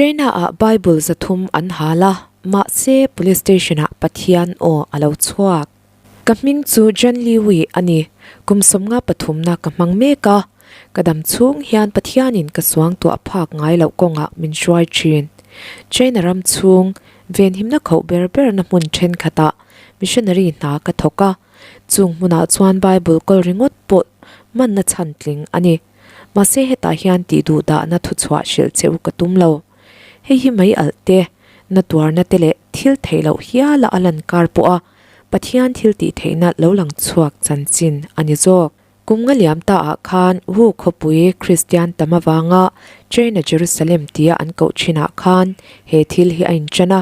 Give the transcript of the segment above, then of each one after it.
China-ah Bible 300 an hal a, mahse Police Station-ah Pathian aw a lo chhuak. Ka hming chu Jan Liwi a ni, kum sawmnga pathumna ka hmang mek a, ka dam chhung hian Pathianin ka suangtuah phak ngai loh kawngah min hruai thin. China ram chhung venhimna khoh ber berna hmun thenkhatah missionary hna ka thawk a, chung hmunah chuan Bible kawl ringawt pawh manna chhan tling a ni. Mahse hetah hian tih duh dahna thuchhuah hrilh che u ka tum lo. Hei hi mai alh te, na tuarna te leh thil theih loh hiala a lan kar pawh a Pathian thil tih theihna lo lang chhuak chanchin a ni zawk. Kum nga liam ta ah khan Wu khawpui Kristian tam avanga China Jerusalem tia an koh thin ah khan he thil hi a inṭan a.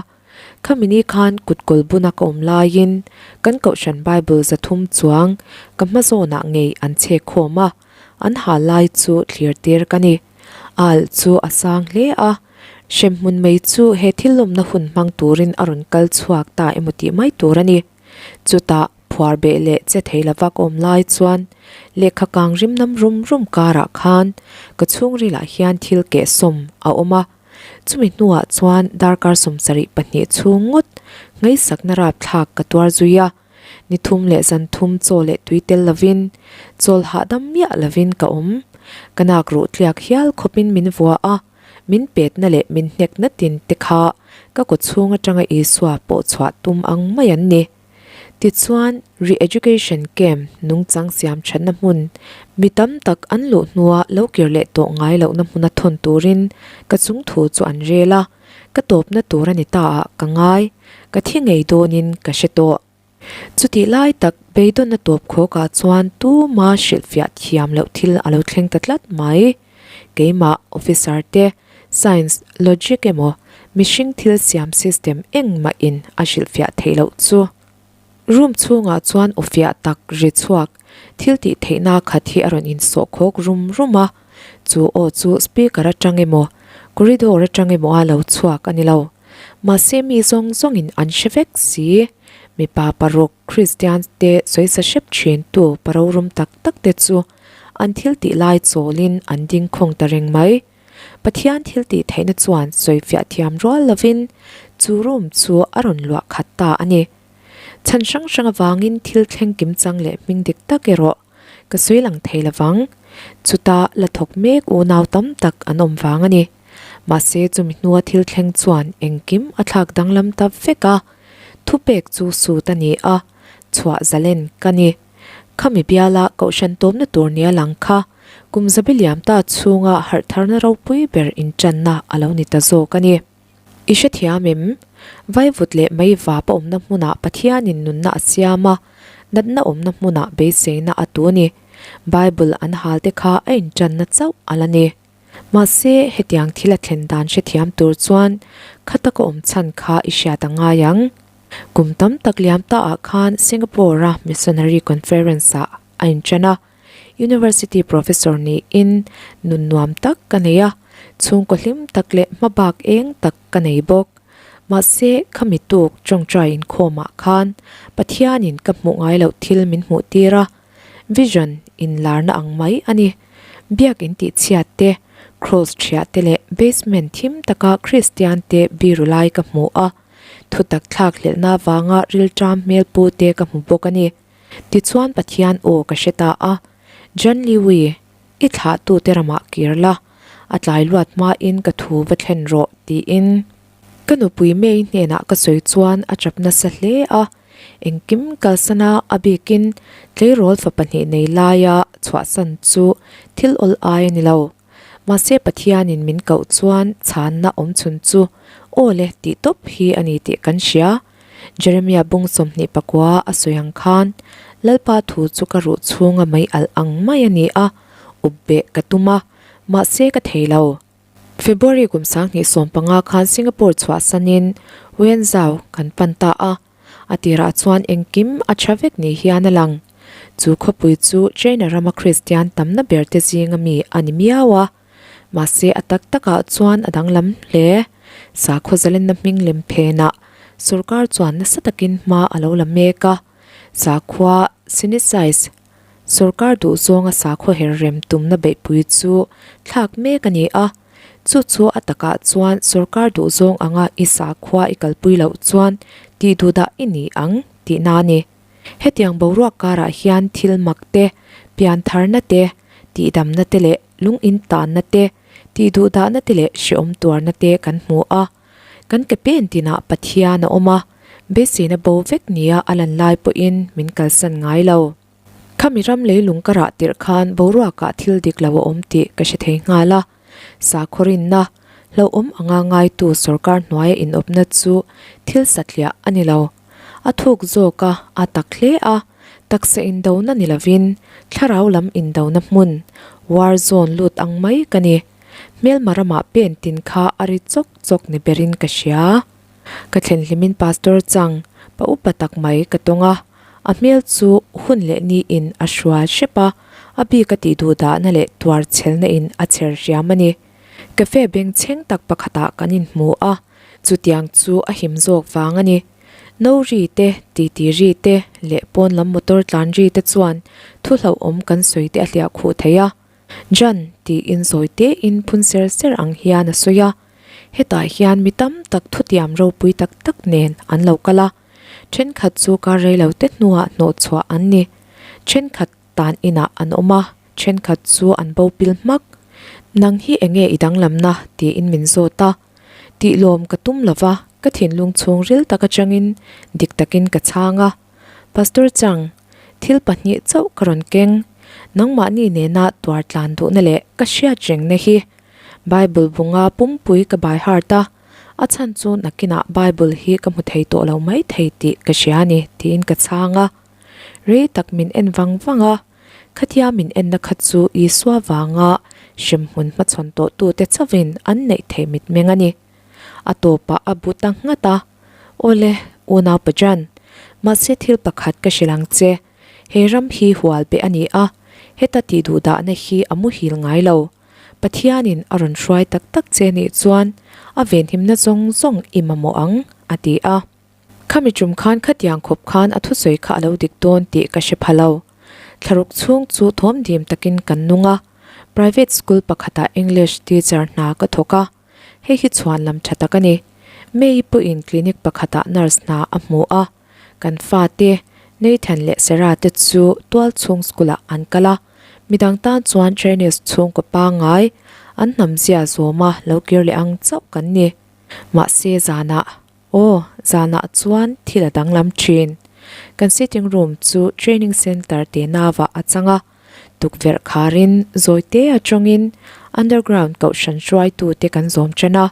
Khami ni khan kutkawl buna ka awm laiin kan kohhran Bible 300 chuang ka hma zawnah ngei an chhek khawm a. An ha lai chu thlir tir ka ni. Al chu a sang hle a, hremhmun mai chu he thil lawmna hun hmang turin a rawn kal chhuak ta emaw tih mai tur a ni. Chutah phuar beh leh che thei lova ka awm lai chuan lehkha kang rim nam rum rum karah khan ka chhungrilah hian thil kehsawm a awm a. Chumi hnuah chuan darkar 72 chhung ngawt ngaihsakna rapthlak ka tuar zui a. Ni thum leh zan thum chaw leh tui tel lovin, chawl hahdam miah lovin ka awm. Ka nak ruh tliak hial khawpin min vua a, min petna leh min hnekna tin te kha ka kaw chhung atanga Isua pawh chhuah tum ang mai an ni. Tichuan, Re-Education Camp nungchang siam thatna hmun mi tam tak an luh hnua lo kir leh tawh ngai lohna hmuna thawn turin ka chung thu chu an rel a. Ka tawpna tur a ni ta ah ka ngai, ka thi ngei dawnin ka hre tawh. Chutih lai tak beidawnna tawp khawkah chuan tuma hrilhfiah thiam loh thil a lo thleng ta tlat mai. Keimah, officer te, science, logic emaw mihring thil siam system engmahin a hrilhfiah theih loh chu. Room chhungah chuan awfiah tak ri chhuak thil tih theihna khat hi a rawn insawh khawk rum rum a, chu aw chu speaker atang emaw corridor atang emaw a lo chhuak a ni lo. Mahse mi zawng zawngin an hre vek si. Mipa paruk Christian te sawisa hrep thin tu paro rum tak tak te chu an thil tih lai chawlin an ding khawng ta reng mai. Pathian thil tih theihna chuan sawifiah thiam rual lovin chu room chu a rawn luah khat ta a ni. Chhan hrang hrang avangin thil thleng kim chang leh hming dik tak erawh ka sawi lang thei lovang. Chuta la thawk mek unau tam tak an awm vang a ni. Mahse chumi hnua thil thleng chuan engkim a thlak danglam ta vek a, thupek chu sut a ni a, chhuah zalen ka ni. Khami biala kohhran tawmna tur nia lang kha kum zabi liam ta chhunga harh tharna ropui ber inṭanna a lo ni ta zawk a ni. I hrethiam em? Vaivut leh meivap a awmna hmunah Pathianin nunna a siam a, natna awmna hmunah beiseina a tu a ni. Bible an hal te kha a inṭanna chauh a la ni. Mahse, hetiang thil a thlen dan hrethiam tur chuan khata ka awm chhan kha i hriat a ngai ang. Kum tam tak liam ta ah khan Singapore-a Missionary Conference-ah a inṭan a. University Professor niin nun nuam tak ka nei a, chhungkaw hlim tak leh hmabak eng tak ka nei bawk. Mahse, khami tuk tawngtai inkhawmah khan Pathianin ka hmuh ngai loh thil min hmuh tir a, vision inlarna ang mai a ni. Biak in tihchhiat te, cross thiah te leh basement thim taka Kristian te biru lai ka hmu a, thutak thlak hlelhna avanga rilṭam hmelpu te ka hmu bawk a ni. Tichuan Pathian aw ka hre ta a, John Lewi, i thlahtute ramah kir la, a tlai luat hmain ka thu va thlen rawh, tiin. Ka nupui May hnenah ka sawi chuan a chap nasa hle a, engkim kalsana a bikin tleirawl fa pahnih nei laia chhuahsan chu thil awl ai a ni lo. Mahse Pathianin min koh chuan chhanna awm chhun chu aw le tih tawp hi a ni tih kan hria. Jeremia bung 29 a sawi ang khan, Lalpa thu chu ka ruh chhunga mei alh ang mai a ni a, up beh ka tum a, mahse ka thei lo. February kum 2015 khan Singapore chhuahsanin Wenzhou kan pan ta a. A tirah chuan engkim a tha vek ni hian a lang. Chu khawpui chu China rama Kristian tamna ber te zinga mi a ni miau a. Mahse a tak takah chuan a danglam hle. Sakhaw zalenna hming lem phenah sorkar chuan nasa takin hma a lo la mek a. Sakhua Sinicize sorkar duhzawnga sakhaw her rem tumna beihpui chu thlak mek a ni a. Chu chu a takah chuan sorkar duhzawng anga i sakhua i kalpui loh chuan tih duhdah i ni ang tihna a ni. Hetiang boruak karah hian thil mak te, piantharna te, tihdamna te leh lung intanna te, tih duhdahna te leh hrehawm tuarna te kan hmu a. Kan ke pen tinah Pathian a awm a, beiseina bo vek nia a lan lai pawhin min kalsan ngai lo. Khami ram leilung ka rah tirh khan boruakah thil dik lo a awm tih ka hre thei nghal a. Sakhaw rinna, hlauhawm anga ngaitu sorkar hnuaia inawpna chu thil satliah a ni lo. A thuk zawk a, a tak hle a, taksa indona ni lovin thlarau lam indona hmun, war zone lut ang mai ka ni. Hmelma ramah pen tin kha a ri chawk chawk ni berin ka hria. Ka thlen hlimin Pastor Chang, pa upa tak mai ka tawng a, a hmel chu hun leh niin a hrual hrep a, a bik a tih duh dahna leh tuar chhelna in a chher hriam a ni. Cafe bengchheng tak pakhatah kan inhmu a, chutiang chu a him zawk vang a ni. No ri te, titi ri te leh pawn lam motor tlan ri te chuan thu hlauhawm kan sawi te a hliah khuh thei a. Jan, tiin zawi tein phun ser ser ang hian a sawi a. Hetah hian mi tam tak thutiam ropui tak tak nen an lo kal a, thenkhat chu kar rei lo te hnuah hnawh chhuah an ni. Thenkhat tan inah an awm a, thenkhat chu an bo pil hmak. Nang hi enge i danglamna? tiin min zawt a. Tihlawm ka tum lo va, ka thinlung chhungril tak atangin dik takin ka chhang a. Pastor Chang, thil pahnih chauh ka rawn keng, nangmahni nena tuar tlan duhna leh ka hriat rengna hi Bible bunga pumpui ka by heart a, a chhan chu nakinah Bible hi ka hmu thei tawh lo mai thei tih ka hria a ni tiin ka chhang a. Rei tak min en vang vang a, khatia min enna kha chu Isua vanga hremhmun hmachhawn tawhtute chauhin an neih theih mitmeng a ni. A tawpah a bu ta nghat a, Awle, unau Pajan, mahse thil pakhat ka hrilh ang che, he ram hi hual beh a ni a, heta tih duhdahna hi a muhil ngai lo. Pathianin a rawn hruai tak tak che nih chuan a venhimna zawng zawng i mamawh ang, a ti a. Khami tum khan khatiang khawp khan a thusawi kha a lo dik dawn tih ka hre pha lo. Thlaruk chhung chu thawm dim takin kan nung a, private school pakhatah English teacher hna ka thawk a, Hei hi chhuan lam tha tak a ni. May pawhin clinic pakhatah nurse hna a hmu a, kan fate, Nathan leh Sarah te chu tual chhung school ah an kal a, midang tan chuan Chinese chhungkaw pangngai, an hnam zia zawma lo kir leh ang chauh kan ni. Mahse zanah, aw, zanah chuan thil a danglam thin. Kan sitting room chu training center te navah a chang a, Tukverh kharin zawite atangin underground kohhran hruaitute kan zawm tan a,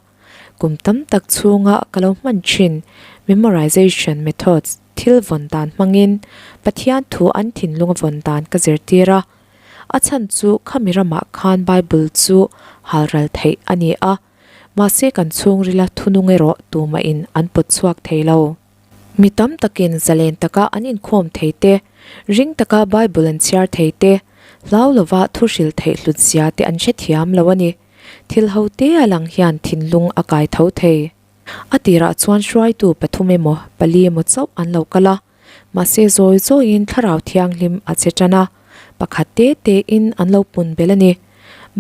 kum tam tak chhunga ka lo hman thin memorization methods thil vawn dan hmangin Pathian thu an thinlunga vawn dan ka zirtir a. A chhan chu khami ramah khan Bible chu halral theih a ni a, mahse kan chhungrila thunung erawh tumahin an pawt chhuak thei lo. Mi tam takin zalen taka an inkhawm thei te, ring taka Bible an chhiar thei te, hlau lova thu hril theih hlut zia te an hrethiam lo a ni. Thil ho te a lang hian thinlung a kai tho thei. A tirah chuan hruaitu pathum emaw pali emaw chauh an lo kal a, mahse zawi zawiin thlarau thianghlim a che tan a, pakhat te tein an lo pun belh a ni.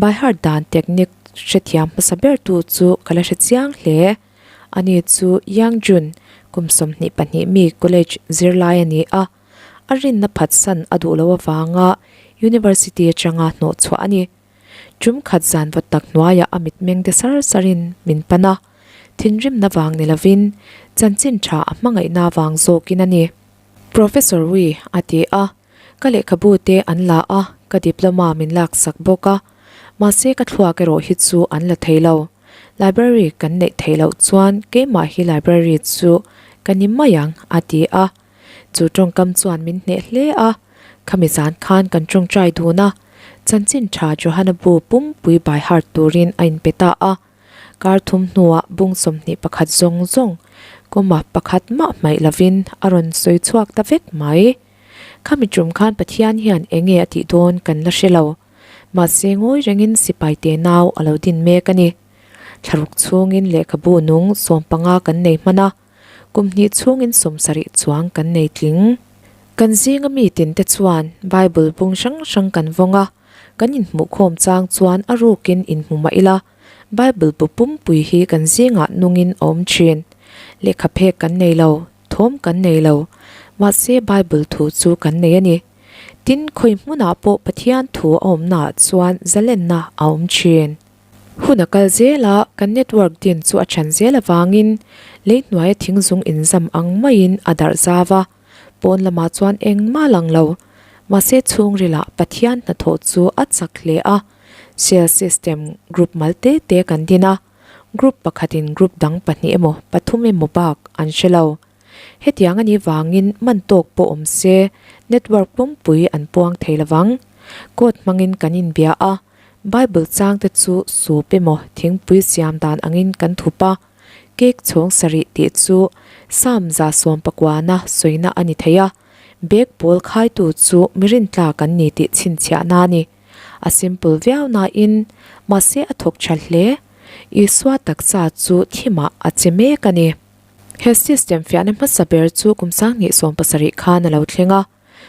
By heart dan technique hrethiam hmasa bertu chu ka la hrechiang hle. Ani chu Yang Jun, kum 22 mi college zirlai a ni a, a rinna phatsan a duh loh avanga university atanga hnawh chhuah a ni. Tum khat zan vawt tak hnuaiah a mitmeng de sar sarin min pan a, thinrimna vang ni lovin chanchin tha a hmangaihna vang zawkin a ni. Professor Wee a ti a, Ka lehkhabu te an la a, ka diploma min laksak bawk a, mahse ka thluak erawh hi chu an la thei lo. Library kan neih theih loh chuan keimah hi library chu ka ni mai ang a ti a. Chu tawngkam chuan min hneh hle a, khami zan khan kan tawngtai dun a, chanchin tha Johana bu pumpui by heart turin a inpe ta a. Kar thum hnuah bung 21 zawng zawng comma pakhat mah hmaih lovin a rawn sawi chhuak ta vek mai. Khami tum khan Pathian hian enge a tih dawn kan la hre lo. Mahse ngawi rengin sipai te nau a lo din mek a ni. Thlaruk chhungin lehkhabu nung 15 kan nei hman a, kum hnih chhungin 70 chuang kan nei tling. Kan zinga mi tin te chuan Bible bung hrang hrang kan vawng a, kan inhmuhkhawm chang chuan a rukin inhmu mah ila. Bible bu pumpui hi kan zingah nungin a awm thin. Lehkha phek kan nei lo, thawm kan nei lo, mahse Bible thu chu kan nei a ni. Tin, khawi hmunah pawh Pathian thu a awmnaah chuan zalenna a awm thin. Hun a kal zel a, kan network din chu a than zel avangin lei hnuaia thingzung inzam ang maiin a darh zau a, pawn lamah chuan engmah lang lo. Mahse chhungrilah Pathian hnathawh chu a chak hle a, Cell system group mal te te kan din a, group pakhatin group dang pahnih emaw pathum emaw bak an hre lo. Hetiang a nih vangin man tawk pawh awm se network pumpui an puang thei lovang. Code hmangin kan inbia a, Bible changte chu soup emaw thingpui siam dan angin kan thup a, cake chhawng sarih tih chu Psalm 119 sawina a ni thei a, bag pawl khaitu chu mi rintlak an ni tih chhinchhiahna a ni. A simple viau nain, mahse a thawk tha hle. Isua taksa chu thimah a che mek a ni. He system fiahna hmasa ber chu kum 2017 khan a lo thleng a.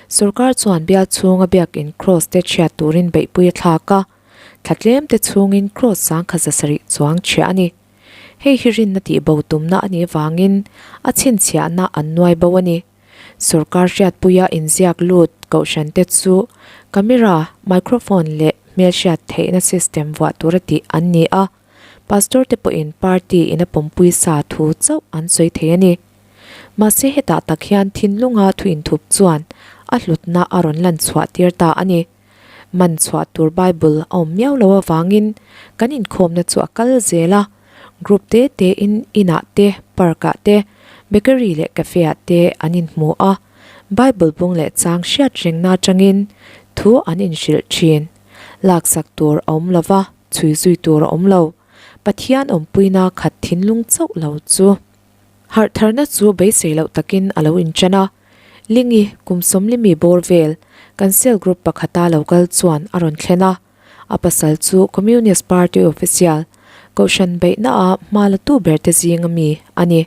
Sorkar chuan bial chhunga biakin cross te chhiat turin beihpui a thlak a, thla tlem te chhungin cross 1700 chuang chhiah a ni. Hei hi rinna tihbo tumna a nih vangin a chhinchhiahna an nuai bo a ni. Sorkar hriatpuia inziak lut kohhran te chu camera, microphone leh hmelhriat theihna system vuah tura tih an ni a, pastor te pawhin party in a pawmpui sa thu chauh an sawi thei a ni. Mahse hetah tak hian thinlunga thu inthup chuan a hlutna a rawn lan chhuah tir ta a ni. Man chhuah tur Bible a awm miau lo avangin kan inkhawmna chu a kal zel a, group te te in inah te, park ah te, bakery leh cafe ah te an inhmu a, Bible bung leh chang hriat rengna atangin thu an inhrilh thin. Laksak tur a awm lo va, chhui zui tur a awm lo. Pathian awmpuina khat thinlung chauh lo chu. Harh tharna chu beisei loh takin a lo inṭan a, Lingi kum sawmlimi bawr vel kan cell group pakhata lo kal chuan a rawn thlen a, a pasal chu Communist Party official, Kohhran beihna-a hma la tu berte zinga mi a ni.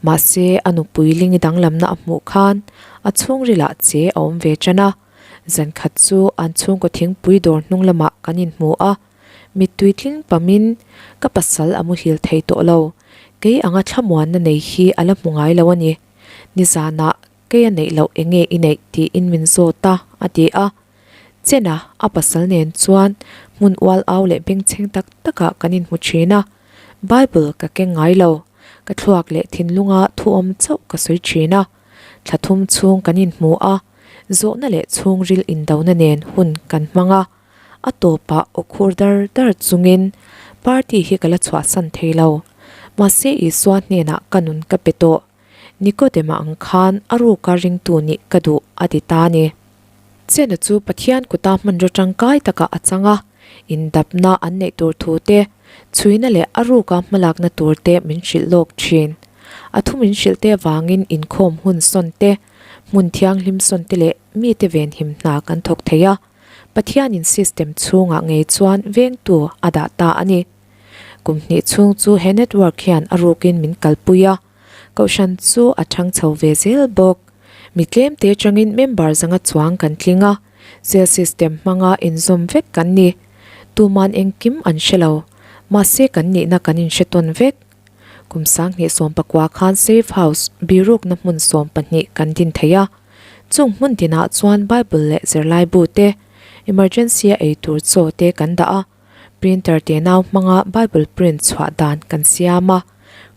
Mahse, a nupui Lingi danglamna a hmuh khan a chhungrilah che a awm ve ṭan a, zankhat chu an chhungkaw thingpui dawr hnung lamah kan inhmu a, Mittui tling pamin ka pasal a muhil thei tawh lo, kei anga thlamuanna nei hi a la hmu ngai lo a ni. Nizanah kei a neih loh enge i neih tiin min zawt a, a ti a. Chena a pasal nen chuan hmun ual au leh bengchheng tak takah kan inhmu thin a, Bible ka keng ngai lo, ka thluak leh thinlunga thuawm chauh ka sawi thin a. Thla thum chhung kan inhmu a, zawhna leh chhungril indona nen hun kan hmang a. A tawpah aw khur dar dar chungin party hi ka la chhuahsan thei lo. Mahse Isua hnenah ka nun ka pe tawh. Nikodema ang khan a ruka ringtu nih ka duh a ti ta a ni. Chena chu Pathian kuta hmanraw tangkai takah a chang a, indapna an neih tur thu te, chhuina leh a ruka hmalakna tur te min hrilh lawk thin. A thu min hrilh te avangin inkhawm hun sawn te, hmun thianghlim sawn te leh mite venhim hna kan thawk thei a. Pathianin system chhungah ngei chuan vengtu a dah ta a ni. Kum hnih chhung chu he network hian a rukin min kalpui a, kohhran chu a thang chho ve zel bawk. Mi tlemte atangin member zanga chuang kan tling a, cell system hmanga inzawm vek kan ni. Tuman engkim an hre lo, mahse kan nihna kan inhre tawn vek. Kum 2019 khan safe house birukna hmun 12 kan din thei a. Chung hmun tinah chuan Bible leh zirlaibu te, emergency a ei tur chaw te kan dah a, printer te nau hmanga Bible print chhuah dan kan siam a.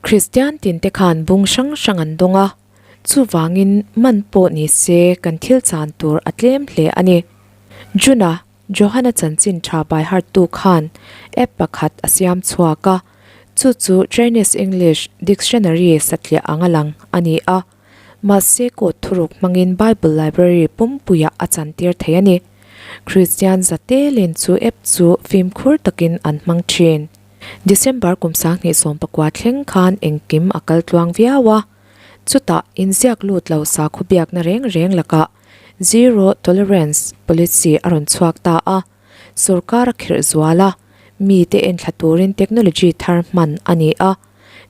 Kristian tin te khan bung hrang hrang an dawng a, chuvangin man pawh ni se kan thil chan tur a tlem hle a ni. June-a Johana chanchin tha by heart tu khan app pakhat a siam chhuak a, chu chu Chinese English dictionary satliah anga lang a ni a. Mahse code thuruk hmangin Bible library pumpuiah a chantir thei a ni. Kristian zatelin chu app chu fimkhur takin an hmang thin. December kum 2019 thleng khan engkim a kal tluang viau a, chutah inziak lut lo sakhaw biakna reng reng lakah Zero Tolerance Policy a rawn chhuak ta a, sorkar a khirh zual a, mite enthla turin technology thar hman a ni a,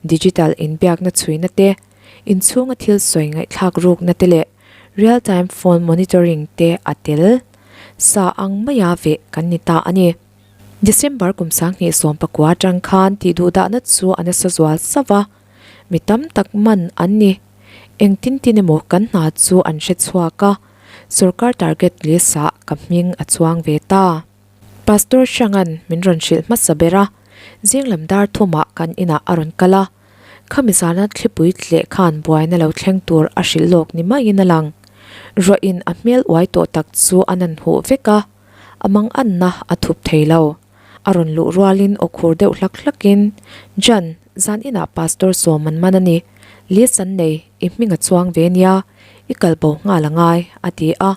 digital inbiakna chhuina te, inchhunga thil sawi ngaihthlak rukna te leh real time phone monitoring te a tel sa ang maia veh kan ni ta a ni. December kum 2019 atang khan tihduhdahna chu a nasa zual sauh a, mi tam tak man an ni. Engtin tin emaw kan hna chu an hre chhuak a, sorkar target list ah ka hming a chuang ve ta. Pastor Hranga'n min rawn hrilh hmasa ber a, zing lam dar thumah kan inah a rawn kal a, khami zana thlipui tleh khan buaina lo thleng tur a hrilh lawk ni maiin a lang. Ruahin a hmel uai tawh tak chu a nan huh vek a, a manganna a thup thei lo. A rawn luh rualin aw khur deuh hlak hlakin, Jan, zan inah Pastor sawm an man a ni, list an nei, i hming a chuang ve nia, i kal bo nghal a ngai, a ti a.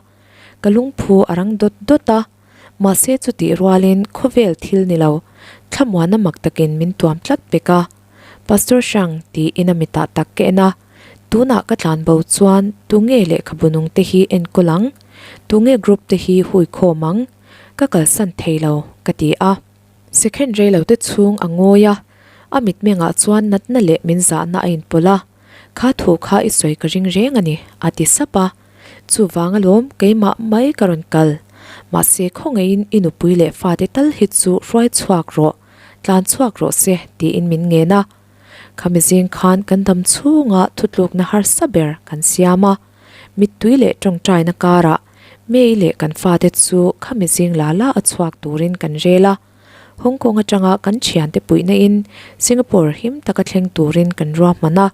Ka lungphu a rang dawt dawt a, mahse chutih rualin khawvel thil ni lo, thlamuanna mak takin min tuam tlat pek a. Pastor Hrang tiin a mitah tak ka en a, tunah ka tlan bo chuan tunge lehkhabu nung te hi enkawl ang, tunge group te hi hui khawm ang, ka kalsan thei lo ka ti a. Second rei lo te chhung a ngawi a, a mitmengah chuan natna leh min zahna a inpawlh a, kha thu kha i sawi ka ring reng a ni a ti sap a. Chuvang alawm keimah mai ka rawn kal. Mahse khawngaihin i nupui leh fate tal hi chu hruai chhuak rawh, tlan chhuak rawh se tiin min ngen a. Khami zing khan kan dam chhunga thutlukna harsa ber kan siam a. Mittui leh tawngtaina karah May leh kan fate chu khami zing la la a chhuak turin kan rel a. Hong Kong atanga kan thiante puihna in Singapore him taka thleng turin kan ruahman a.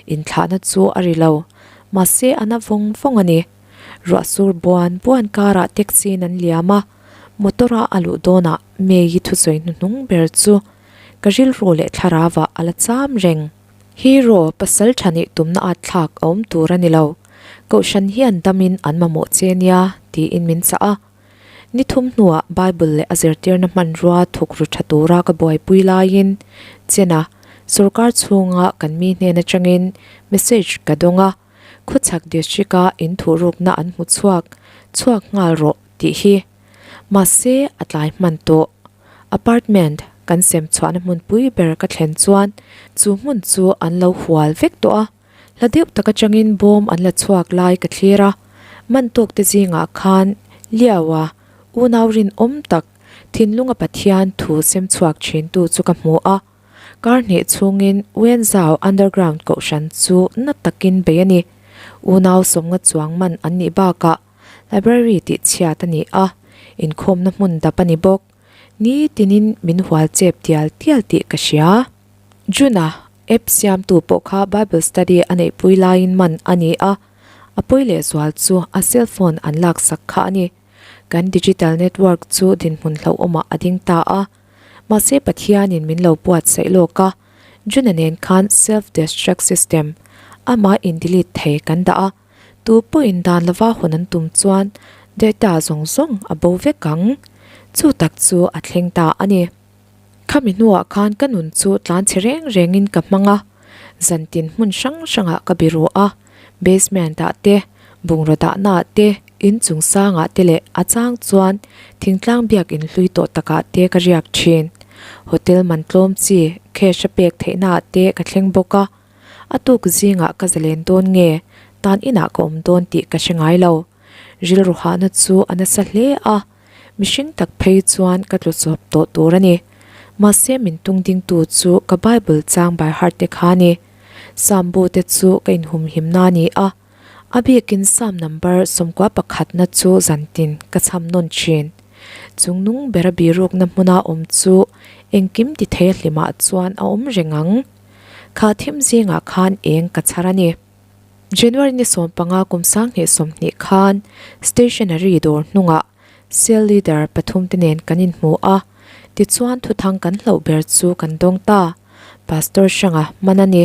Inthlahna chu a ri lo, mahse a na vawng vawng a ni. Ruah sur buan buan karah taxi in an liam a, motor a a luh dawnah May-i thusawi hnuhnung ber chu ka rilru leh thlarauah a la cham reng. Hero, pasal tha nih tumna at thlak a awm tur a ni lo. Kohhran hian damin an mamawh che nia, tiin min chah a. Ni thum hnuah Bible leh a zirtirna hmanrua thuk ru tha tura ka buaipui laiin Chena sorkar chhunga kan mi hnen atangin message ka dawng a, Khawchhak District-a in thuhrukna an hmu chhuak, chhuak nghal rawh tih hi. Mahse, a tlai hman tawh. Apartment kan sem chhuahna hmunpui ber ka thlen chuan chu hmun chu an lo hual vek tawh a. Hla deuh tak atangin bawm an la chhuak lai ka thlir a, man tawk te zingah khan Liaua unau rinawm tak thinlunga Pathian thu sem chhuak thintu chu ka hmu a. Kar hnih chhungin Wenzhou Underground kohhran chu na takin bei a ni. Unau sawmnga chuang man an nih bakah library tih chhiat a ni a, inkhawmna hmun dap a ni bawk. Nitinin min hual chep tial tial tih ka hria. June-a app siamtu pawh kha Bible study a neihpui laiin man a ni a, a pawi lehzual chu a cell phone an laksak kha a ni. Kan digital network chu dinhmun hlauhawmah a ding ta a, mahse Pathianin min lo buatsaih lawk a, June-a nen khan self-destruct system, amah in delete thei kan dah a, tu pawhin dan lova hawn an tum chuan data zawng zawng a bo vek ang. Chu tak chu a thleng ta a ni. Khami hnuah khan ka nun chu tlan chhe reng rengin ka hmang a, zantin hmun hrang hrangah ka biru a, basement ah te, bungraw dahnaah te, inchung sangah te leh a chang chuan thingtlang biak inhlui tawh takah te ka riak thin. Hotel man tlawm chi cash a pek theihnaah te ka thleng bawk a, a tuk zingah ka zalen dawn nge tan inah ka awm dawn tih ka hre ngai lo. Rilru hahna chu a nasa hle a. Mihring tak phei chuan ka tlu chawp tawh tur a ni. Mahse min tung dingtu chu ka Bible chang by heart te kha a ni. Psalm bu te chu ka inhumhimna a ni a. A bikin Psalm number 11 na chu zantin ka chham nawn thin. Chung nung bera birukna hmuna awm chu engkim ti thei a hlimah chuan a awm reng ang. Kha thim zingah khan eng ka chhar a ni. January ni 15 kum 2020 khan stationery dawr hnungah cell leader pathum te nen kan inhmu a, tichuan thuthang kan hlauh ber chu kan dawng ta. Pastor hranga hman a ni.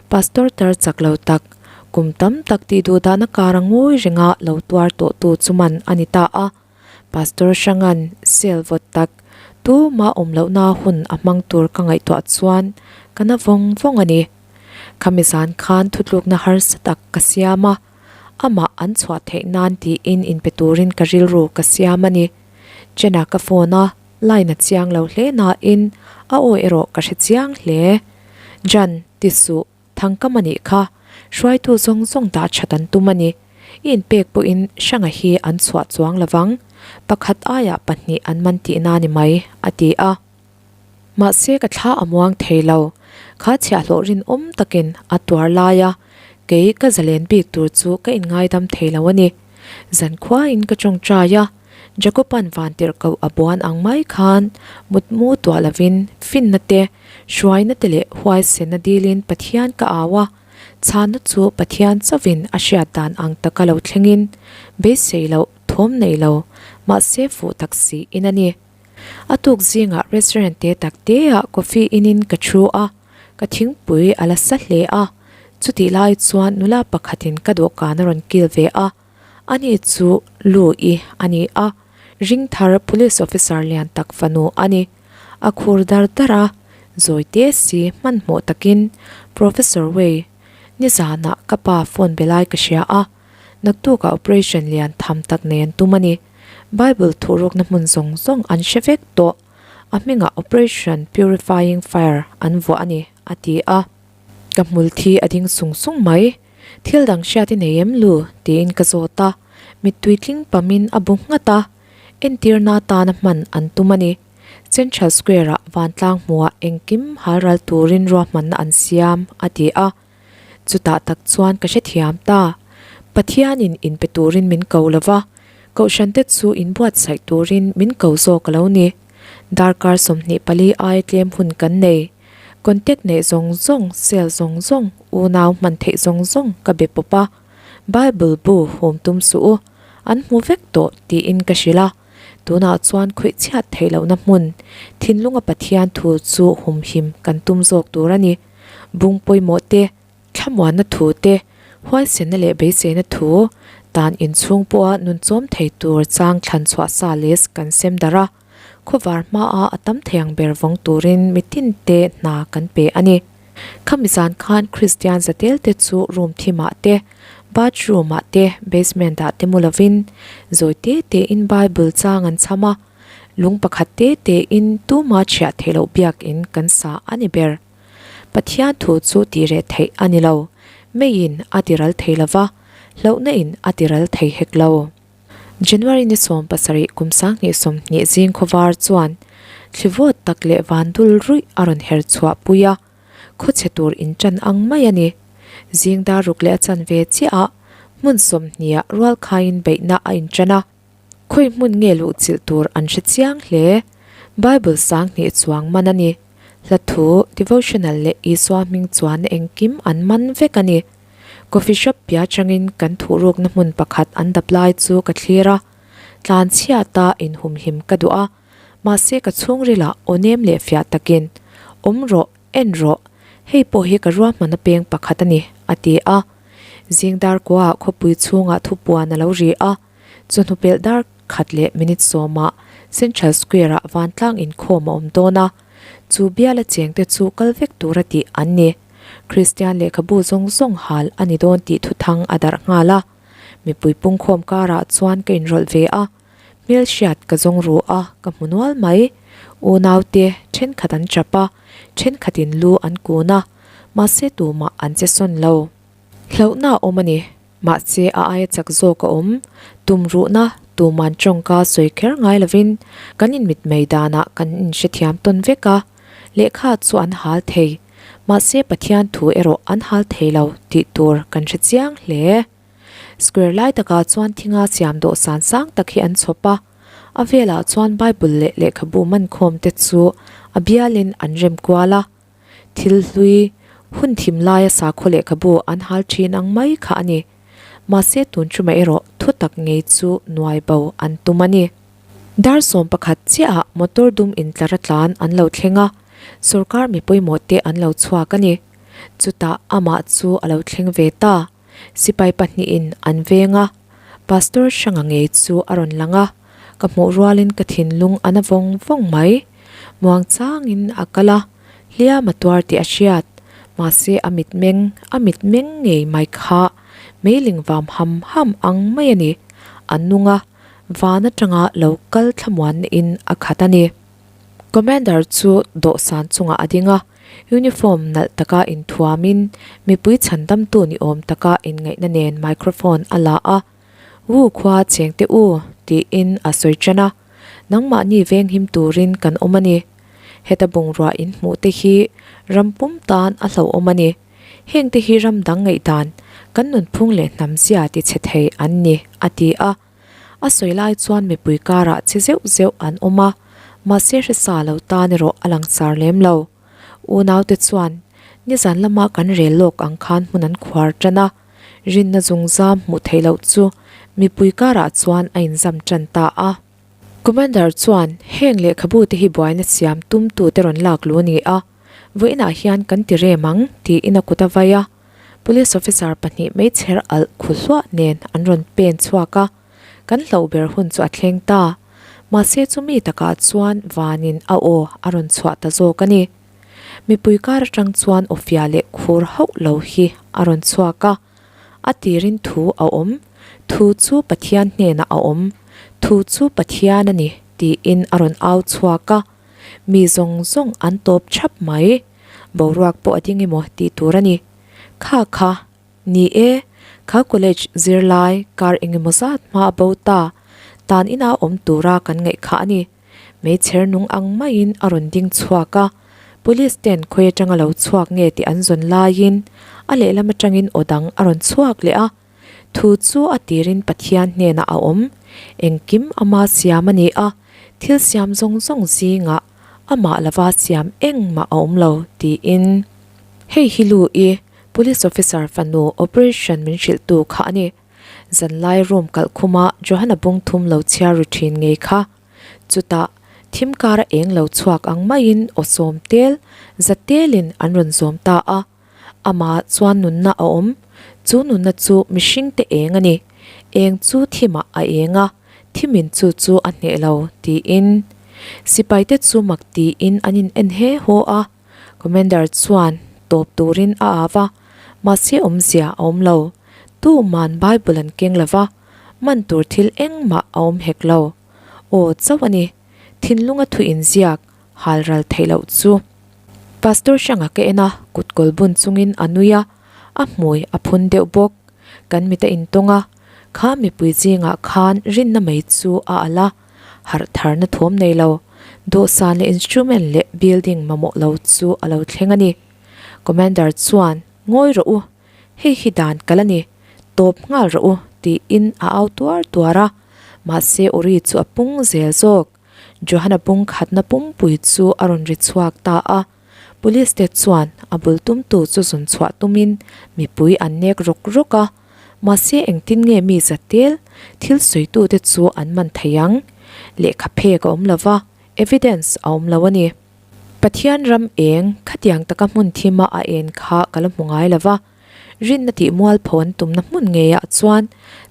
Pastor tar chak lo tak, kum tam tak tih duh dahna kara ngawi renga lo tuar tawhtu chu man a ni ta a. Pastor hranga'n cell vawt tak tuma awm lohna hun a hmang tur ka ngaihtuah chuan ka na vawng vawng a ni. Khami zan khan thutlukna harsa tak ka siam a, amah an chhuah theih nan tiin inpe turin ka rilru ka siam a ni. Jenna ka phone a, line a chiang lo hle nain a aw erawh ka hre chiang hle. Jan, ti suh, thangkam a nih kha, hruaitu zawng zawng dah that an tum a ni. I inpek pawhin Hranga hi an chhuah chuang lovang. Pakhat aiah pahnih an man tihna a ni mai, a ti a. Mahse ka thla a muang thei lo. Kha chhiahhlawh rinawm takin a tuar lai a, kei ka zalen bik tur chu ka inngaidam thei lo a ni. Zankhuain ka tawngtai a, Jacob-a'n vantirhkoh a buan ang mai khan mutmu tuah lovin finna te, hruaina te leh huaisenna dilin Pathian ka au a, chhanna chu Pathian chauhin a hriat dan ang taka lo thlengin beisei loh thawm nei lo, mahse fuh tak siin a ni. A tuk zingah restaurant te tak teah coffee inin ka thu a, ka thingpui a la sa hle a, chutih lai chuan nula pakhatin ka dawhkan a rawn kil ve a, ani chu Lu-i a ni a, ringthar police officer lian tak fanu a ni. A khur dar dar a, zawi te si hmanhmawh takin Professor Wei, nizanah ka pa phone be lai ka hria a, Naktukah operation lian tham tak nei an tum a ni. Bible thuhrukna hmun zawng zawng an hre vek tawh. A hmingah Operation Purifying Fire an vuah a ni, a ti a. Ka hmul thi a ding sung sung mai. Thil dang hriat i nei em lu? tiin ka zawt a. Mittui tling pamin a bu nghat a. Entirna atana hman an tum a ni. Central Square-ah vantlang hmuhah engkim halral turin ruahmanna an siam, a ti a. Chutah tak chuan ka hrethiam ta. Pathianin inpe turin min ko lo va, Kohhrante chu inbuatsaih turin min ko zawk a lo ni. Darkar 24 aia tlem hun kan nei. Contact neih zawng zawng, cell zawng zawng, unau hman theih zawng zawng ka be pawp a. Bible bu hum tum suh u, an hmu vek tawh tiin ka hrilh a. Tunah chuan khawih chhiat theih lohna hmun, thinlunga Pathian thu chu humhim kan tum zawk tur a ni. Bung pawimawh te, thlamuanna thu te, huaisenna leh beiseina thu, tan inchhung pawha nun chawm thei tur chang thlan chhuah sa list kan sem darh a, khawvar hmaa a tam thei ang ber vawng turin mitin te hna kan pe a ni. Khami zan khan Kristian zatel te chu room thimah te, bathroom ah te, basement ah te mu lovin zawi te tein Bible chang an chham a, Lung pakhat te te in tuma chhiah theih loh biakin kan sa a ni ber. Pathian thu chu tih reh theih a ni lo. Meiin a ti ral thei lo va, hlauhna in a ti ral thei hek lo. January ni 70 kum 2020 zing khawvar chuan thli vawt tak leh van dul ruih a rawn her chhuah pui a, khawchhe tur in tan ang mai a ni. Zing dar ruk leh a chanve chiah ah hmun sawmhnih ah rualkhaiin beihna a intan a. Khawi hmun nge luh chilh tur an hre chiang hle. Bible 2000 chuang man a ni. Hla thu, devotional leh Isua hming chuan engkim an man vek a ni. Coffee shop pia changin kan thuhrukna hmun pakhat an dap lai chu ka thlir a. Tlan chhiata inhumhim ka duh a. Mahse ka chhungrilah aw nem leh fiah takin, Awm rawh, en rawh, hei pawh hi ka ruahmana peng pakhat a ni, a ti a. Zing dar kuaah khawpui chhungah thupuan a lo ri a. Chawhnu pelh dar khat leh minute sawmah Central Square-ah vantlang inkhawm a awm dawn a, chu biala chengte chu kal vek tura tih an ni. Kristian lehkhabu zawng zawng hal a ni dawn tih thuthang a darh nghal a. Mipui pungkhawm karah chuan ka inrawlh ve a, hmelhriat ka zawng ru a, ka hmu nual mai. Unaute thenkhat an chap a, thenkhatin lu an kun a, mahse tumah an che sawn lo. Hlauhna a awm a ni. Mahse a aia chak zawk a awm. Tum ruhna, tuman tawngka sawi kher ngai lovin kan inmitmei danah kan inhrethiam tawn vek a, lehkha chu an hal thei. Mahse Pathian thu erawh an hal thei lo tih tur kan hre chiang hle. Square lai takah chuan thinga siam dawhsan sang tak hi an chhawp a, a velah chuan Bible leh lehkhabu mankhawm te chu a bialin an rem kual a. Thil hlui, hun thim laia sakhaw lehkhabu an hal thin ang mai kha a ni. Mahse tun chumah erawh thu tak ngei chu nuai bo an tum a ni. Dar 11 chiahah motor dum intlar a tlan an lo thleng a, sorkar mi pawimawh te an lo chhuak a ni. Chutah amah chu a lo thleng ve ta. Sipai pahnihin an veng a, Pastor Hranga ngei chu a rawn lang a, ka hmuh rualin ka thinlung a na vawng vawng mai. Muang changin a kal a, hliam a tuar tih a hriat. Mahse a mitmeng, a mitmeng ngei mai kha meiling vam ham ham ang mai a ni. A nung a, van atanga lo kal thlamuanna in a khat a ni. Commander chu dawhsan chungah a ding a, uniform nalh taka inthuamin mipui chhandamtu ni awm taka inngaihna nen microphone a la a, Wu khua chengte u! tiin a sawi ṭan a. Nangmahni venghim turin kan awm a ni. Heta bungrua in hmuh te hi ram pum tan a hlauhawm a ni. Heng te hi ram dang ngaihdan, kan nunphung leh hnam zia ti chhe thei an ni, a ti a. A sawi lai chuan mipui karah che zeuh zeuh an awm a, mahse hresa lo tan erawh a langsar lem lo. Unaute chuan nizan lama kan rel lawk ang khan hmun an khuar tan a, rinna zungzam hmuh theih loh chu mipui karah chuan a inzam tan ta a. Commander chuan heng lehkhabu te hi buaina siam tumtute rawn lak lu a ni a, vawiinah hian kan ti rem ang tiin a kut a vai a. Police officer pahnih meichher alh khu hluah nen an rawn pen chhuak a, kan hlauh ber hun chu a thleng ta. Mahse chumi takah chuan vanin a aw a rawn chhuah ta zawk a ni. Mipui kar atang chuan awfia leh khur hauh lo hi a rawn chhuak a, a tirin thu a awm, thu chu Pathian hnenah a awm, thu chu Pathian a ni tiin a rawn au chhuak a, mi zawng zawng an tawp thap mai. Boruak pawh a ding emaw tih tur a ni. Kha kha, ni e, kha college zirlai kar engemaw zat hma a bo ta, tan ina awm tura kan ngaih kha a ni. Meichher nung ang maiin a rawn ding chhuak a, police ten khawi atanga lo chhuak nge tih an zawn laiin a lehlam atangin aw dang a rawn chhuak leh a. Thu chu a tirin Pathian hnenah a awm. Engkim ama siam a ni a, thil siam zawng zawng zingah amah lova siam engmah a awm lo, tiin. Hei hi Lu i Police Officer fanu operation min hrilhtu kha a ni. Zanlai room kalh khuma Johana bung thum lo chhiar ri thin ngei kha. Chutah, thim kara eng lo chhuak ang maiin aw sawm tel, za telin an rawn zawm ta a. Amah chuan nunna a awm. Chu nunna chu mihringte eng a ni. Eng chu thimah a eng a, thimin chu chu a hneh lo, tiin. Sipaite chu mak tiin an in en he haw a. Commander chuan tawp turin a au a, mahse awmzia a awm lo. Tuman Bible an keng lo va, man tur thil engmah a awm hek lo. Aw chauh a ni, thinlunga thu inziak hal ral theih loh chu. Pastor hranga ka en a, kut kawl bun chungin a nui a, a hmui a phun deuh bawk. Kan mit a intawng a, kha mipui zingah khan rinna mai chu a alh a. Harh tharna thawm nei lo, dawhsan leh instrument leh building mamawh lo chu a lo thleng a ni. Commander chuan, Ngawi rawh u, hei hi dan kal a ni, tawp nghal rawh u, tiin a au tuar tuar a. Mahse Uri chu a pung zel zawk. Johana pung khatna pumpui chu a rawn ri chhuak ta a. Police te chuan a bul tumtu chu zun chhuah tumin mipui an nek rawk rawk a, mahse engtin nge mi zatel thil sawitute chu an man thei ang? Lehkha phek a awm lo va, evidence a awm lo a ni. Pathian ram eng khatiang taka hmun thima a en kha ka la hmu ngai lo va, rinna tih mualpho an tumna hmun ngeiah chuan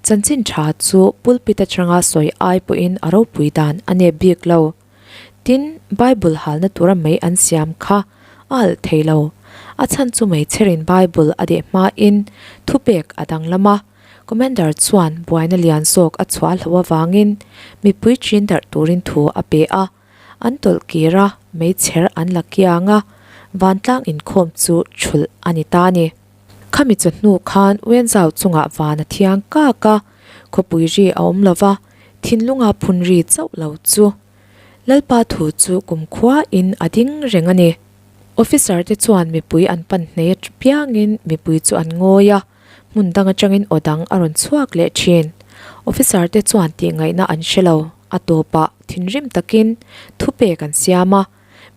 chanchin tha chu pulpit atanga sawi ai pawhin a ropui dan a nep bik lo. Tin, Bible halna tura mei an siam kha a alh thei lo. A chhan chu meichherin Bible a deh hmain thupek a danglam a, Commander chuan buaina lian zawk a chhuah hlo avangin mipui chin darh turin thu a pe a. An tawlh kir a, meichher an la kiang a, vantlang inkhawm chu thulh a ni ta a ni. Khami chawhnu khan Wenzhou chungah van a thiang kak a, khawpui ri a awm lo va, thinlunga phun ri chauh lo chu. Lalpa thu chu kumkhua in a ding reng a ni. Officer te chuan mipui an pan hnei a piangin mipui chu an ngawi a, hmun dang atangin aw dang a rawn chhuak leh thin. Officer te chuan tihngaihna an hre lo, a tawpah thinrim takin thupek an siam a,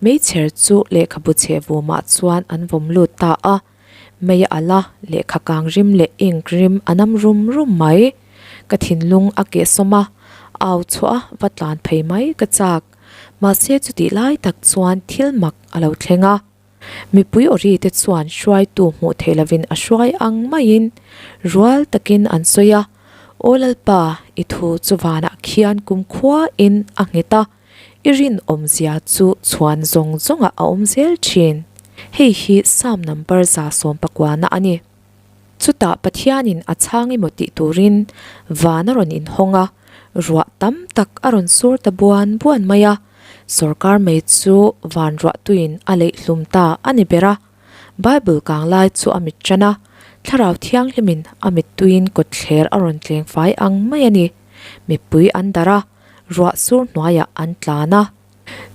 meichher chu lehkhabu chhe vumah chuan an vawm lut ta a. Mei a alh a, lehkha kang rim leh ink rim a nam rum rum mai. Ka thinlung a kehsawm a, au chhuah a va tlan phei mai ka chak. Mahse chutih lai tak chuan thil mak a lo thleng a. Mipui awri te chuan hruaitu hmuh theih lovin a hruai ang maiin rual takin an sawi a, Aw Lalpa, i thu chu vanah khian kumkhuain a nghet a. I rinawmzia chu chhuan zawng zawngah a awm zel thin. Hei hi Psalm number 119 a ni. Chutah Pathianin a chhang emaw tih turin van a rawn inhawng a, ruah tam tak a rawn sur ta buan buan mai a. Sorkar mei chu van ruahtuiin a leih hlum ta a ni ber a. Bible kang lai chu a mit tan a, Thlarau Thianghlimin a mittuiin kawtthler a rawn tleng fai ang mai a ni. Mipui an darh a, ruah sur hnuaiah an tlan a.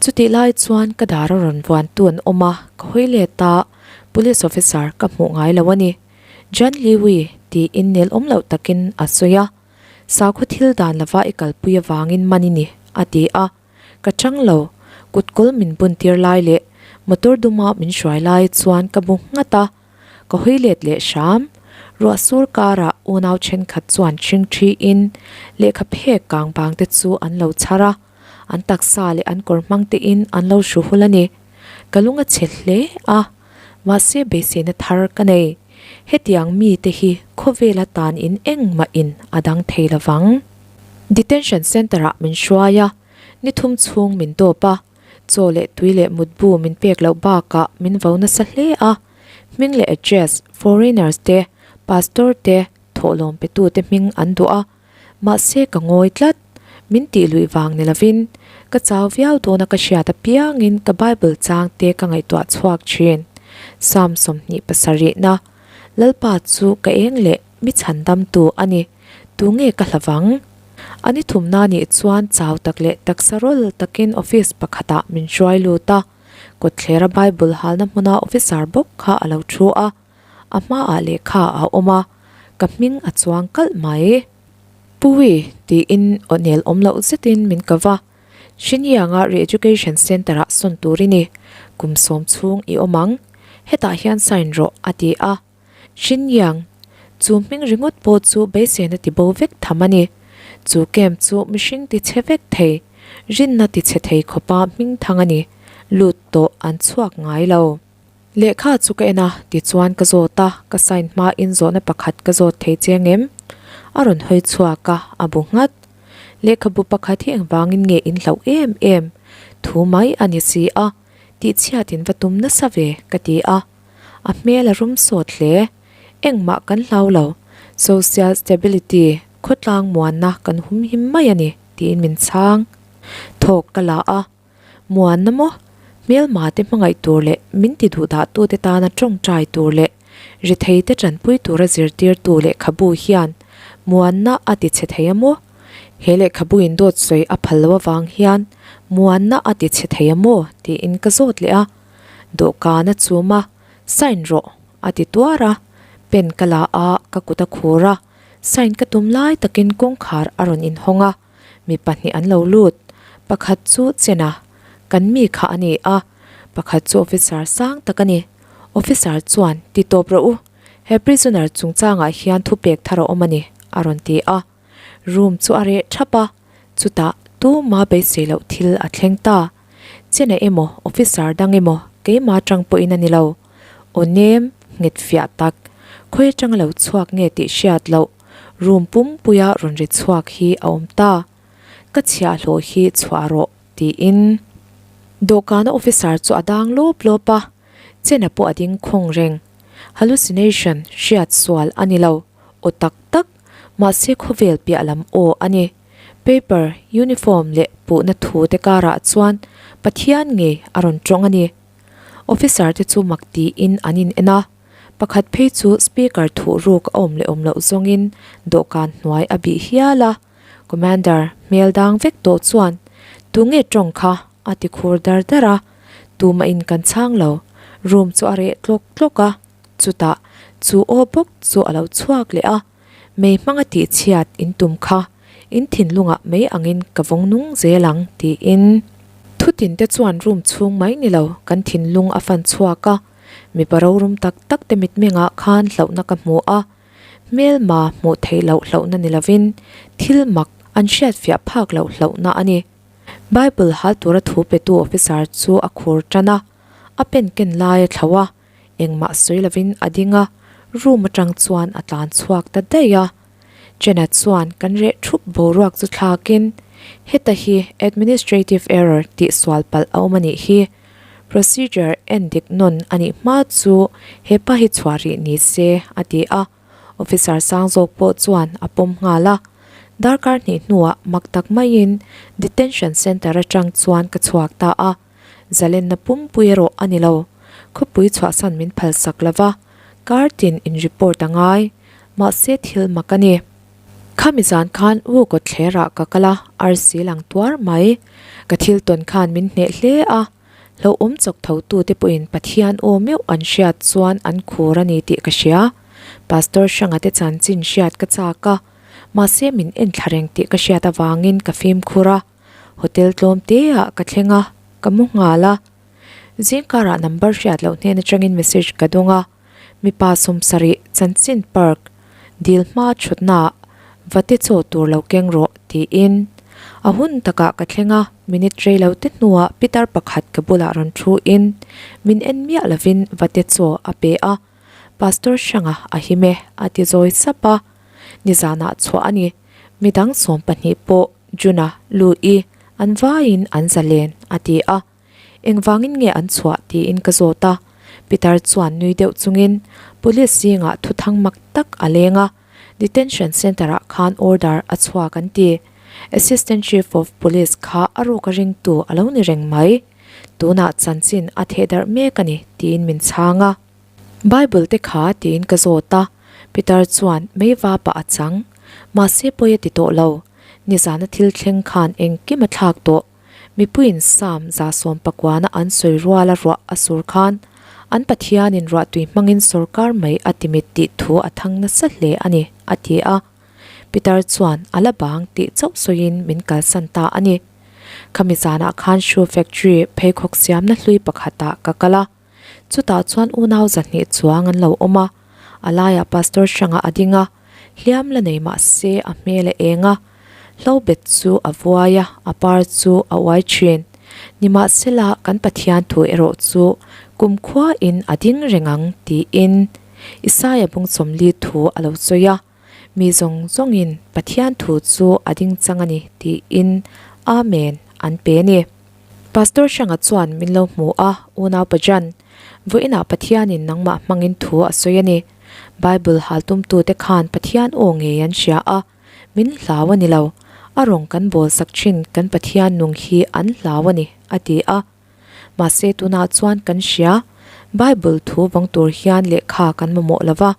Chutih lai chuan ka dar a rawn vuantu an awm a, ka hawi let a, police officer ka hmuh ngai lo a ni. Jan Liwi tiin nel awm loh takin a sawi a, Sakhaw thil dan lova i kalpui avangin man i ni, a ti a. Ka chang lo, kut kawl min bun tir lai leh motor duma min hruai lai chuan ka bu nghat a, ka hawi let leh hram. Ruah sur karah unau thenkhat chuan hring thiin lehkha phek kang bang te chu an lo chhar a, an taksa leh an kawr hmang tein an lo hru hul a ni. Ka lung a chhe hle a, mahse beiseina thar ka nei. Hetiang mite hi khawvela tan in engmah in a dang thei lovang. Detention Centre ah min hruai a, ni thum chhung min dawp a, chaw leh tui leh mutbu min pek loh bakah min vo nasa hle a, hming leh address, foreigners te, pastor te, thawhlawm petu te hming an duh a, mahse ka ngawi tlat, min tih luih vang ni lovin, ka chau viau dawna ka hriat apiangin ka Bible chang te ka ngaihtuah chhuak thin. Psalm 27 na, Lalpa chu ka eng leh mi chhandamtu a ni. Tunge ka hla vang? A ni thumna nih chuan chau tak leh taksa rawl takin office pakhatah min hruai lut a, kawtthlera Bible halna hmuna officer bawk kha a lo thu a, a hmaah lehkha a awm a, ka hming a chuang kalh mai. Puii tiin aw nel awm loh zetin min ka va, Hringianga Re-Education Centre-ah sawn tur i ni, kum sawm chhung i awm ang, hetah hian sign rawh a ti a. Hringiang, chu hming ringawt pawh chu beiseina ti bo vek tham a ni. Chu camp chu mihring ti chhe vek thei, rinna ti chhe thei khawpa hming thang a ni. Lut tawh an chhuak ngai lo. Lehkha chu ka en a, tichuan ka zawt a, ka sign hmain zawhna pakhat ka zawt thei chiang em? A rawn hawi chhuak a, a bu nghat. Lehkhabu pakhat hi engvangin nge in hlauh em em? Thu mai a ni si a, tihchhiatin va tum nasa ve, ka ti a. A hmel a rum sawt hle. Engmah kan hlau lo. Social stability, khawtlang muanna kan hum him mai a ni, tiin min chhang. Thawk ka la a. Muanna maw? Hmelma te hmangaih tur leh min ti duh dah tute tana tawngtai tur leh rethei te tanpui tura zirtirtu lehkhabu hian muanna a ti chhe thei a maw? He lehkhabu in dawt sawi a phal lo avang hian muanna a ti chhe thei a maw? tiin ka zawt leh a. Dawhkan a chum a, Sign rawh, a ti tuar a. Pen ka la a, ka kut a khur a. Sign ka tum lai takin kawngkhar a rawn inhawng a, mi pahnih an lo lut. Pakhat chu Chena, kan mi kha a ni a, pakhat chu officer sang tak a ni. Officer chuan, Ti tawp rawh u, he prisoner chungchangah hian thupek thar a awm a ni, a rawn ti a. Room chu a reh thap a, chutah tuma beisei loh thil a thleng ta. Chena emaw officer dang emaw keimah atang pawhin a ni lo. Aw nem, nghet fiah tak, khawi atanga lo chhuak nge tih hriat loh, room pumpuia rawn ri chhuak hi a awm ta. Ka chhiahhlawh hi chhuah rawh, tiin. Dawhkana officer chu a dang lawp lawp a, Chena pawh a ding khawng reng. Hallucination, hriat sual a ni lo. Aw tak tak, mahse khawvel piah lam aw a ni. Paper, uniform leh puhna thu te karah chuan Pathian ngei a rawn tawng a ni. Officer te chu mak tiin an in en a, pakhat phei chu speaker thuh ruk a awm leh awm loh zawngin dawhkan hnuai a bih hial a. Commander hmel dang vek tawh chuan, Tunge tawng kha? a ti khur dar dar a. Tumah in kan chhang lo. Room chu a reh tlawk tlawk a. Chutah chu aw bawk chu a lo chhuak leh a, Mei hmanga tihchhiat in tum kha in thinlungah mei angin ka vawng nung zel ang tiin. Thutin te chuan room chhung mai ni lo kan thinlung a fan chhuak a, mipa rorum tak tak te mitmengah khan hlauhna ka hmu a, hmelma hmuh theih loh hlauhna ni lovin thil mak an hriatfiah phak loh hlauhna a ni. Bible hal tura thu petu officer chu a khur tan a, a pen ken lai a thlauh a, Engmah sawi lovin a ding a, room atang chuan a tlan chhuak ta daih a. Jenna chuan kan reh thup boruak chu thlakin, Heta hi administrative error tih sual palh a awm a nih hi. Procedure en dik nawn a nih hma chu hepa hi chhuah rih ni se, a ti a. Officer sang zawk pawh chuan a pawm nghal a. Darkar hnih hnuah mak tak maiin detention centre atang chuan ka chhuak ta a. Zalenna pumpui erawh a ni lo. Khawpui chhuahsan min phalsak lo va, kar tin in report a ngai. Mahse thil mak a ni. Khami zan khan Wu kawtthlerah ka kal a, arsi lang tuar mai. Ka thil tawn khan min hneh hle a, hlauhawm chawk tho tute pawhin Pathian aw meuh an hriat chuan an khur a ni tih ka hria. Pastor hranga te chanchin hriat ka chak a, mahse min en thla reng tih ka hriat avangin ka fimkhur a. Hotel tlawm teah ka thleng a, ka mu nghal a. Zingkarah number hriat loh hnen atangin message ka dawng a, mipa sawmsarih chanchin park dil hma thutnaah va te chaw tur lo keng rawh tiin. A hun takah ka thleng a, minute rei lo te hnuah pitar pakhat ka bulah rawn thu in min en miah lovin va te chaw a pe a, Pastor Hranga a him e a ti zawi sap a, nizanah chhuah a ni, midang 12 pawh Juna, Lu-i an vaiin an zalen a ti a. Engvangin nge an chhuah tiin ka zawt a, Peter chuan nui deuh chungin Police zingah thuthang mak tak a leng a, Detention Centre ah khan order a chhuak an ti. Assistant Chief of Police kha a ruk a ringtu a lo ni reng mai. Tunah chanchin a theh darh mek a ni tiin min chhang a. Bible te kha tiin ka zawt a, Peter chuan mei vapah a chang. Mahse pawi a ti tawh lo. Nizana thil thleng khan engkim a thlak tawh. Mipuiin Psalm 119 an sawi ruala ruah a sur khan, an Pathianin ruahtui hmangin sawrkar mai a timit tih thu a thang nasa hle a ni, a ti a. Peter chuan a la bang tih chauh sawiin min kalsan ta a ni. Khami zanah khan shoe factory pheikhawk siamna hlui pakhatah ka kal a. Chutah chuan unau 200 chuang an lo awm a, a laiah Pastor hrangah a ding a, hliam la nei mah se a hmel a eng a, hlobet chu a vuai a, a par chu a uai thin. Nimahsela kan Pathian thu erawh chu kumkhuain a ding reng ang tiin Isaia bungchawmli thu a lo sawi a, mi zawng zawngin Pathian thu chu a ding chang a ni tiin Amen an pe a ni. Pastor Hranga chuan min lo hmu a, Unau Pajan, vawiinah Pathianin nangmah hmangin thu a sawi a ni. Bible hal tumtute khan Pathian aw ngei an hria a, min hlau a ni lo. A rawng kan bawl sak thin kan Pathian nung hi an hlau a ni, a ti a. Mahse tunah chuan kan hria, Bible thu vawng tur hian lehkha kan mamawh lo va,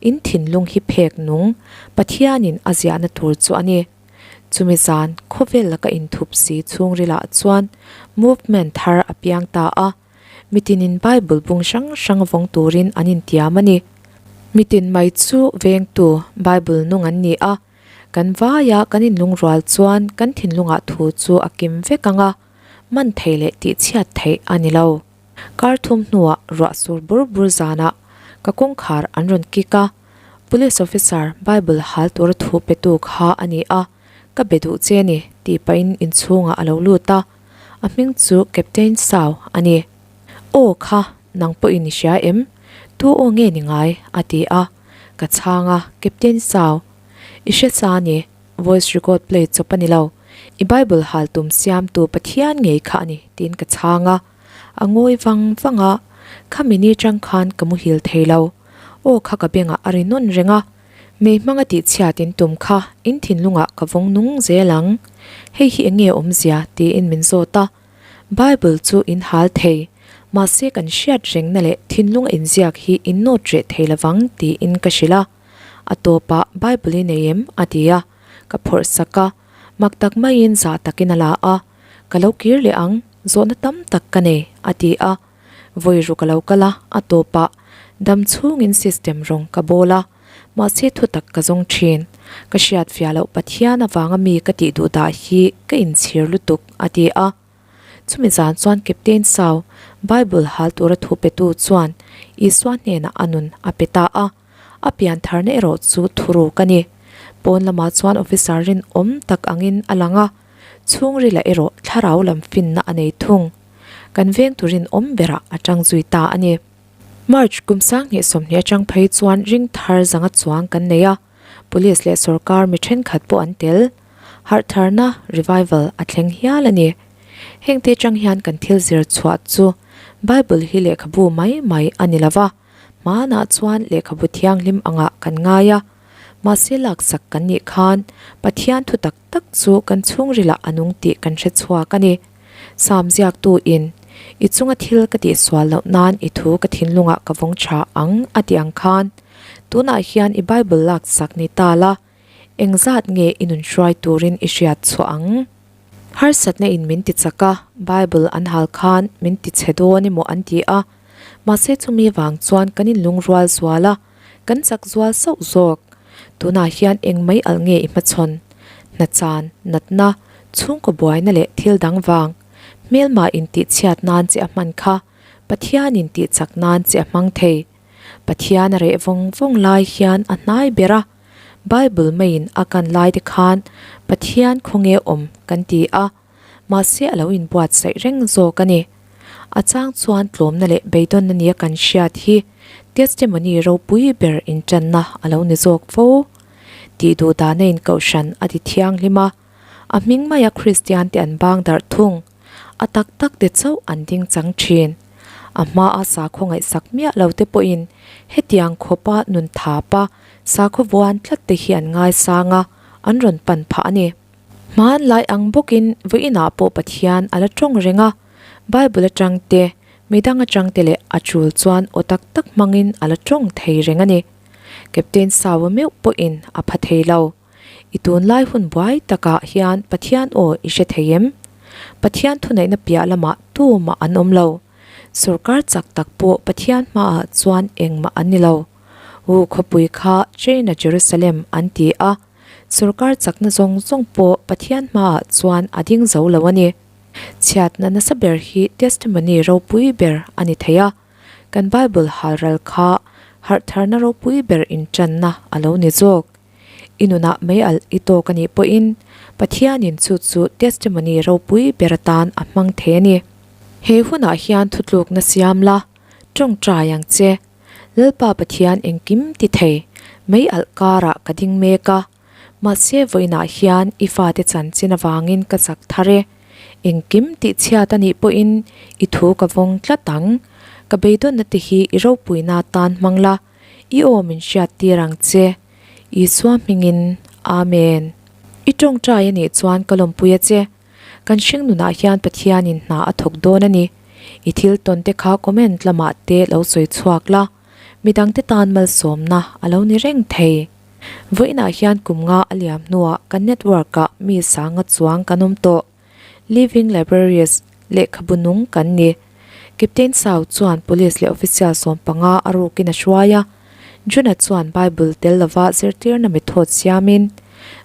in thinlung hi phek nung Pathianin a ziahna tur chu a ni. Chumi zan, khawvel laka inthup si chhungrilah chuan movement thar a piang ta a, mitinin Bible bung hrang hrang vawng turin an intiam a ni. Mitin mai chu vengtu Bible nung an ni a, kan vaia kan inlungrual chuan kan thinlungah thu chu a kim vek ang a, man thei leh tihchhiat theih a ni lo. Kar thum hnuah ruah sur bur bur zanah ka kawngkhar an rawn kik a, Police officer Bible hal tura thu petu kha a ni a, ka be duh che ni tih pahin inchhungah a lo lut a, a hming chu Captain Sau a ni. Aw kha, nang pawhin i hria em? Tu aw nge ni ngai? a ti a, ka chhang a, Captain Sau, i hre sa a ni, voice record play chawp a ni lo, i Bible hal tum siamtu Pathian ngei kha a ni tiin ka chhang a. A ngawi vang vang a, khami ni chang khan ka muhil thei lo. Aw kha ka bengah a ri nawn reng a, mei hmanga tihchhiat in tum kha in thinlungah ka vawng nung zel ang. Hei hi eng nge awmzia tiin min zawt a. Bible chu in hal thei, mahse kan hriat rengna leh thinlunga inziak hi in nawt reh thei lovang tiin ka hrilh a. A tawpah Bible i nei em? a ti a, ka phawrh sak a, mak tak maiin zah takin a la a. Ka lo kir leh ang, zawhna tam tak ka nei, a ti a. Vawi ruk a lo kal a, a tawpah dam chhungin system rawng ka bawl a, mahse thutak ka zawng thin. Ka hriat fiah loh Pathian avanga mi ka tih duh dah hi ka inchhir lutuk, a ti a. Chumi zan chuan Captain Sau, Bible hal tura thu petu chuan Isua hnenah a nun a pe ta a. A pian tharna erawh chu thuruk a ni. Pawn lamah chuan officer rinawm tak angin a lang a, chhungrilah erawh thlarau lam finna a nei thung. Kan veng tur rinawm berah a tang zui ta a ni. March kum 2020 atang phei chuan ring thar zanga chuang kan nei a, police leh sorkar mi thenkhat pawh an tel. Harh tharna, revival, a thleng hial a ni. Hengte atang hian kan thil zir chhuah chu Bible hi lehkhabu mai mai a ni lova, Hmanah chuan lehkhabu thianghlim angah kan ngai a, mahse laksak kan nih khan Pathian thu tak tak chu kan chhungrilah a nung tih kan hre chhuak a ni. Sam ziaktuin, I chunga thil ka tihsual loh nan i thu ka thinlungah ka vawng tha ang a ti ang khan, tunah hian i Bible laksak ni ta la. Engzat nge i nun hruai turin i hriat chhuah ang? Harsatna in min ti chak a, Bible an hal khan min ti chhe dawn emaw an ti a, mahse chumi vang chuan kan inlungrual zual a, kan chak zual sauh zawk. Tunah hian eng mai alh nge i hmachhawn? Hnachan, natna, chhungkaw buaina leh thil dang vang. Hmelma intihchhiat nan che a hman kha Pathianin tihchak nan che a hmang thei. Pathian a reh vawng vawng lai hian a hnai ber a, Bible maiin a kan lai te khan Pathian khawnge awm kan ti a, mahse a lo inbuatsaih reng zawk a ni. A chang chuan tlawmna leh beidawnna nia kan hriat hi testimony ropui ber intanna a lo ni zawk fo. Tih duh dana inkohhran a ti thianghlim a, a hming maia Kristian te an bang darh thung. A tak tak te chauh an ding chang thin. A hmaa sakhaw ngaihsak miah lo te pawhin hetiang khawpa nun thapa sakhaw vuan tlat te hi an ngaisang a, an rawn pan phah a ni. Hmanlai ang bawkin vawiinah pawh Pathian a la tawng reng a, Bible atang te, midang atang te leh a tul chuan aw tak tak hmangin a la tawng thei reng a ni. Captain Saua meuh pawhin a pha thei lo. I tunlai hun buai takah hian Pathian aw i hre thei em? Pathian thuneihna piah lamah tumah an awm lo. Sorkar chak tak pawh Pathian hmaah chuan engmah an ni lo. Wu khawpui kha China Jerusalem an ti a, sorkar chakna zawng zawng pawh Pathian hmaah chuan a ding zo lo a ni. Chhiatna nasa ber hi testimony ropui ber a ni thei a, kan Bible halral kha harhtharna ropui ber intanna a lo ni zawk. I nunah mei alh i tawk a nih pawhin Pathianin chu chu testimony ropui ber atan a hmang thei a ni. He hunah hian thutlukna siam la, tawngtai ang che. Lalpa Pathian engkim ti thei, mei alh karah ka ding mek a. Mahse vawiinah hian i fate chanchin avangin ka chak thar e. Engkim tihchhiat a nih pawhin i thu ka vawng tlat ang. Ka beidawnna te hi i ropuina atan hmang la. I aw min hriat tir ang che, Isua hmingin, Amen. I tawngtai a nih chuan ka lawmpui a che. Kan hring nunah hian Pathianin hna a thawk dawn a ni. I thil tawn te kha comment lamah te lo sawi chhuak la, midangte tan malsawmna a lo ni reng thei. Vawiinah hian kum nga a liam hnuah kan network ah mi sanga chuang kan awm tawh. Living Libraries, lehkhabu nung kan ni. Captain Sau chuan police leh official 15 a rukin a hruai a. Juna chuan Bible tel lova zirtirna method siamin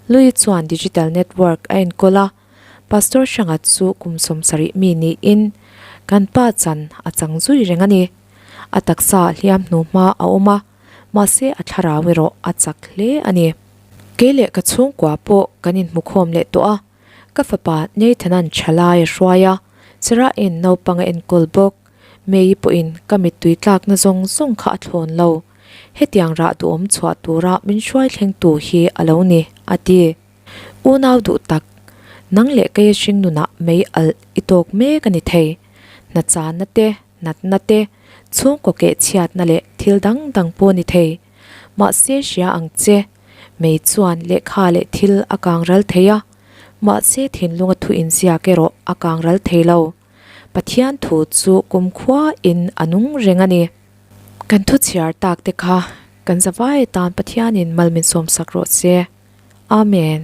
Lui chuan digital network a enkawl a. Pastor Hranga chu kum 70 mi niin kan pa chan a chang zui reng a ni. A taksa hliam hnuhma a awm a, mahse a thlarau erawh a chak hle a ni. Kei leh ka chhungkua pawh kan inhmukhawm leh tawh a. Ka fapa Nathan-a'n thalai a hruai a, Sarah-in naupang a enkawl bawk. May-i pawhin ka mittui tlakna zawng zawng kha a thlawn lo. Hetiang rah duhawm chhuah tura min hruai thlengtu hi a lo ni, a ti. Unau duh tak, nang leh keia hring nunah mei alh i tawk mek a ni thei. Hnachanna te, natna te, chhungkaw kehchhiatna leh thil dang dang pawh a ni thei. Mahse hria ang che. Mei chuan lehkha leh thil a kang ral thei a, mahse thinlunga thu inziak erawh a kang ral thei lo. Pathian thu chu kumkhua in a nung reng a ni. Kan thu chhiar tak te kha kan zavai atan Pathianin mal min sawmsak rawh se. Amen.